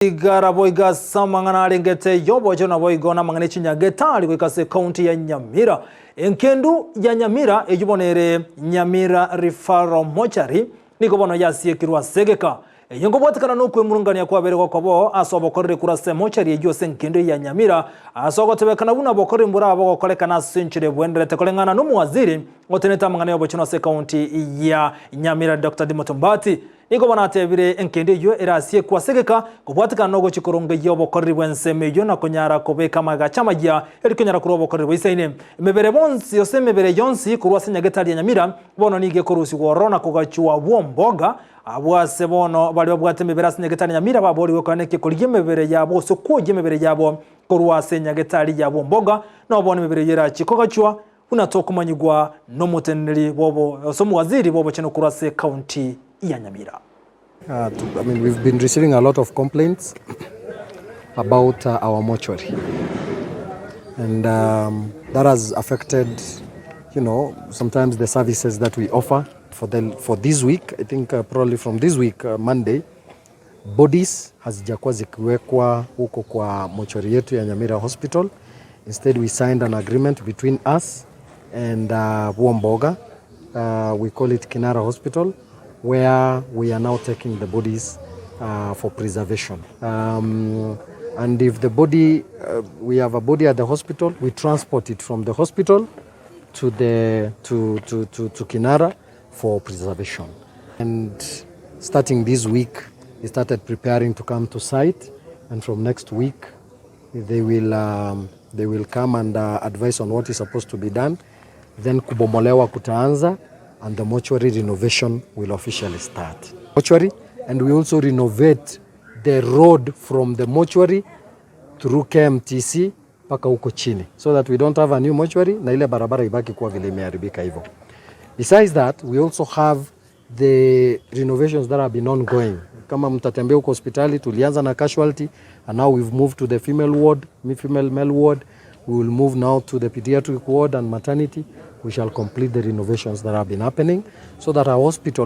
Igara boigo ase amang'ana arengete y'obochenu naboigo namang'ana echinyagitari goika ase ekaunti ya Nyamira. Enkendu ya Nyamira eyio bono ere Nyamira Referral Mortuary nigo bono yasiekirwe ase egeka. Eyio nkobwatekana nokwemurungania kwabeire gokoba oo ase obokoreri korwa ase emochari eyio ase enkendu ya Nyamira ase ogotebekana buna obokoreri mborabe gokorekana ase enchera ebwenerete koreng'ana nomowaziri otenenete amang'ana y'obochenu ase ekaunti ya Nyamira Doctor Timothy Ombati. Nigo bono atebire, Engencho eyio erasiekwe ase egeka, kobwatekana nogochia korongeyia obokoreri bw'ensemo eyio na konyara kobeka amagacho amayia, erio konyara korua obokoreri boisaine. Emebere bonsi, gose emebere yonsi korwa ase nyagetari ya Nyamira, bono nigo ekorusigwa ororo na kogachwa abwo mboga, abwo ase bono baria babwate emebere ase nyagetari ya Nyamira baboorigwe koenekia korigia emebere yabo gose kwoyia emebere yabo korwa ase nyagetari y'abwo mboga, nabo bono emebere eyio erachie kogachwa Buna tokomanyigwa nomoteneneri bw'obo gose omowaziri bw'obochenu korwa ase ekaunti ya Nyamira. I mean, we've been receiving a lot of complaints about our mortuary and that has affected sometimes the services that we offer for the for this week I think probably from this week Monday bodies hazijakuwa zikiwekwa huko kwa mochari yetu ya Nyamira Hospital. Instead we signed an agreement between us and Bwomboga we call it Kinara Hospital where we are now taking the bodies for preservation and if the body we have a body at the hospital we transport it from the hospital to the to, to, to, to Kinara for preservation and starting this week they started preparing to come to site and from next week they will, they will come and advise on what is supposed to be done then kubomolewa kutaanza and the mortuary renovation will officially start. Mortuary and we also renovate the road from the mortuary through KMTC mpaka huko chini so that we don't have a new mortuary na ile barabara ibaki kuwa vile imeharibika hivyo. Besides that, we also have the renovations that have been ongoing. Kama mtatembea huko hospitali, tulianza na casualty and now we've moved to the female ward, female male ward. We will move now to the pediatric ward and maternity. We shall complete the renovations that have been happening so that our hospital